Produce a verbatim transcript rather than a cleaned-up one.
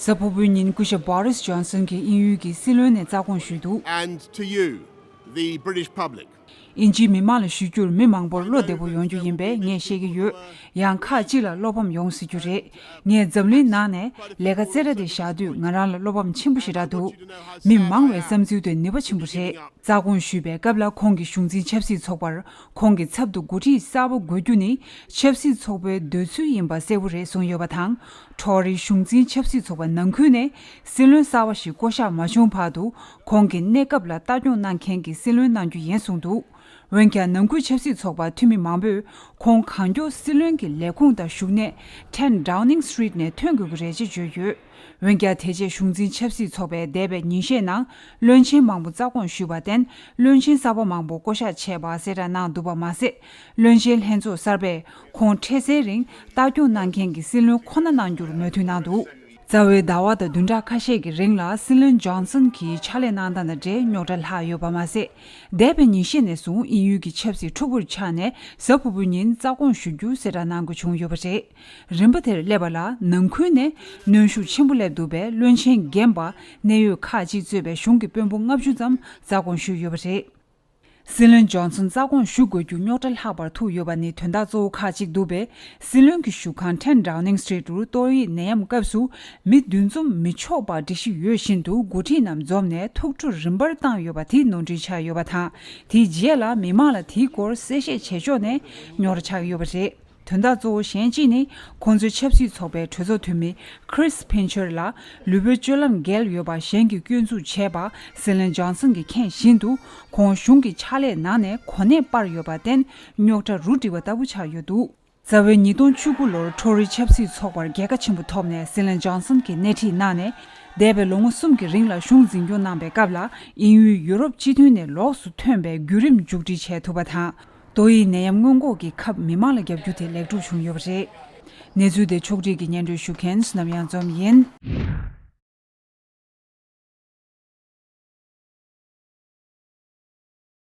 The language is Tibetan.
གཟའ་ཕུར་བུའི་ཉིན་སྐུ་ཞབས་Boris Johnson གྱིས་དབྱིན་ཡུལ་གྱི་སྲིད་བློན་ནས་རྩ་དགོངས་ཞུས་འདུག And to you, the British public. དབྱིན་ཇིའི་མི་མང་ལ་ཞུ་རྒྱུར་མི་མང་པོར་བློ་བདེ་པོ་ཡོང་རྒྱུ་ཡིན་པས་ངས་བཤད་ཀྱི་ཡོད། ཡང་ཁག་ཅིག་ལ་བློ་ཕམ་ཡོང་སྲིད་རྒྱུ་རེད། ངས་འཛམ་གླིང་ནང་ནས་ལས་ཀ་རྩེ་གྲ་དེ་བཞག་དུས་ང་རང་ལ་བློ་ཕམ་ཆེན་པོ་ཞེ་དྲག་འདུག་མི་མང་བའི་བསམ་ཚུལ་དེ་ནུས་པ་ཆེན་པོ་རེད། རྩ་དགོངས་ཞུས་པའི་སྐབས་ལ་ཁོང་གིས་གཞུང་འཛིན་ཆབ་སྲིད་ཚོགས་པར་ཁོང་གི་ཚབ་ཏུ་འགོ་ཁྲིད་གསར་པ་དགོས་རྒྱུ་ནི་ཆབ་སྲིད་ཚོགས་པའི་འདོད་ཚུལ་ཡིན་པ་གསལ་པོ་རེད་གསུངས་ཡོད་པ་དང་། ཁྲོ་རི་གཞུང་འཛིན་ཆབ་སྲིད་ཚོགས་པ་ནང་ཁུལ་ནས་སྲིད་བློན་གསར་པ་ཞིག་བསྐོ་གཞག་མ་བྱུང་བར་དུ་ཁོང་གི་གནས་སྐབས་ལ་ལྟ་སྐྱོང་གནང་མཁན་གྱི་སྲིད་བློན་གནང་རྒྱུ་ཡིན་གསུངས་འདུག་འོན་ཀྱང་ནང་ཁུལ་ཆབ་སྲིད་ཚོགས་པ་འཐུས་མི་མང་པོས་ཁོང་གང་མགྱོགས་སྲིད་བློན་གྱི་ལས་ཁུངས་དང་བཞུགས་གནས་ཊེན་ཌའུ་ནིང་སི་ཊི་རིཊ་ནས་ཐོན་དགོས་ཀྱི་རེད་ཅེས་བརྗོད་ཡོད། འོན་ཀྱང་དེ་རྗེས་གཞུང་འཛིན་ཆབ་སྲིད་ཚོགས་པས་འདས་པའི་ཉིན་ཤས་ནང་བློན་ཆེན་མང་པོ་རྩ་དགོངས་ཞུས་པར་བརྟེན་བློན་ཆེན་གསར་པ་མང་པོ་བསྐོ་གཞག་བྱས་པ་གསལ་བསྒྲགས་གནང་འདུག་པ་མ་ཟད། བློན་ཆེན་ལྷན་ཚོགས་གསར་པས་ཁོང་འཕྲལ་སེལ་རིང་ལྟ་སྐྱོང་གནང་མཁན་གྱི་སྲིད་བློན་ཁོ་ན་གནང་རྒྱུར་མོས་མཐུན་གནང་འདུག་རྩ་བའི་ཟླ་བ་དང་བདུན་ཕྲག་ཁ་ཤས་ཀྱི་རིང་ལ་སྲིད་བློན་ཇོན་སན་གྱིས་ཕྱག་ལས་གནང་སྟངས་དང་འབྲེལ་རྙོག་དྲ་ལྷག་ཡོད་པ་མ་ཟད། འདས་པའི་ཉིན་ཤས་ནས་བཟུང་དབྱིན་ཡུལ་གྱི་ཆབ་སྲིད་འཁྲུག་པོར་ཆགས་ནས་གཟའ་ཕུར་བུའི་ཉིན་རྩ་དགོངས་ཞུ་རྒྱུ་གསལ་བསྒྲགས་གནང་དགོས་བྱུང་ཡོད་པ་རེད། རིམ་པ་དེར་སླེབས་པ་ལ་ནང་ཁུལ་ནས་གནོན་ཤུགས་ཆེན་པོ་སླེབས་འདུག་པས་བློན་ཆེན་རྒན་པ་གནད་ཡོད་ཁག་ཅིག་གཙོས་པའི་གཞུང་གི་དཔོན་པོ་ལྔ་བཅུ་ཙམ་རྩ་དགོངས་ཞུས་ཡོད་པ་རེད། སྲིད་བློན་ཇོན་སན་རྩ་དགོངས་ཞུ་དགོས་རྒྱུ་རྙོག་དྲ་ལྷག་པར་ཐུག་ཡོད་པ་ནི་དོན་དག་གཙོ་བོ་ཁག་ཅིག་འདུག་པས། སྲིད་བློན་གྱི་བཞུགས་ཁང་ཊེན་ཌའུ་ནིང་སི་ཊི་རིཊ་དུ་ཏོག་དབྱིབས་ནད་ཡམས་སྐབས་སུ་མི་བདུན་འཛོམས་མི་ཆོག་པ་སྒྲིག་གཞི་ཡོད་བཞིན་དུ་འགོ་ཁྲིད་རྣམས་འཛོམས་ནས་ཐུགས་སྤྲོ་རིམ་པར་བཏང་ཡོད་པ་དེ་ནོར་འཁྲུལ་ཆགས་ཡོད་པ་དང་། དེའི་རྗེས་ལ་མི་མང་ལ་དེའི་སྐོར་གསལ་བཤད་བྱེད་ཕྱོགས་ནས་རྙོག་དྲ་ཆགས་ཡོད་པ་རེད། དོན་དག་གཙོ་བོ་གཞན་གཅིག་ནི་ཁོང་ཚོའི་ཆབ་སྲིད་ཚོགས་པའི་གྲོས་ཚོགས་འཐུས་མི་Chris Pincher ལ་ལུས་པོའི་སྤྱོད་ལམ་འགལ་ཡོད་པ་གཞན་གྱིས་སྐྱོན་འཛུགས་བྱས་པ་སྲིད་བློན་ཇོན་སན་གྱིས་མཁྱེན་བཞིན་དུ་ཁོང་གཞུང་གི་ཕྱག་ལས་གནང་ནས་གོ་གནས་སྤར་ཡོད་པར་བརྟེན་རྙོག་དྲ་རུ་སྒྲིལ་བ་ལྟ་བུ་ཆགས་ཡོད་འདུག་རྩ་བའི་ཉིས་སྟོང་བཅུ་དགུ་ལོར་ཁྲོ་རི་ཆབ་སྲིད་ཚོགས་པར་རྒྱལ་ཁ་ཆེན་པོ་ཐོབ་ནས་སྲིད་བློན་ཇོན་སན་གྱིས་སྣེ་ཁྲིད་གནང་ནས་འདས་པའི་ལོ་ངོ་གསུམ་གྱི་རིང་ལ་གཞུང་འཛིན་སྐྱོང་གནང་པའི་སྐབས་ལ་དབྱིན་ཡུལ་ཡུ་རོབ་སྤྱི་མཐུན་ནས་ལོགས་སུ་ཐོན་པའི་བརྒྱུད་རིམ་མཇུག་སྒྲིལ་བྱས་ཐུབ་པ་དང་། ཏོག་དབྱིབས་ནད་ཡམས་སྔོན་འགོག་གི་ཁབ་མི་མང་ལ་བརྒྱབ་རྒྱུ་དེ་ལེགས་གྲུབ་བྱུང་ཡོད་པ་རེད། གནས་ཚུལ་དེ་ཕྱོགས་སྒྲིག་གིས་སྙན་སྒྲོན་ཞུ་མཁན་བསོད་ནམས་གཡང་འཛོམས་ཡིན།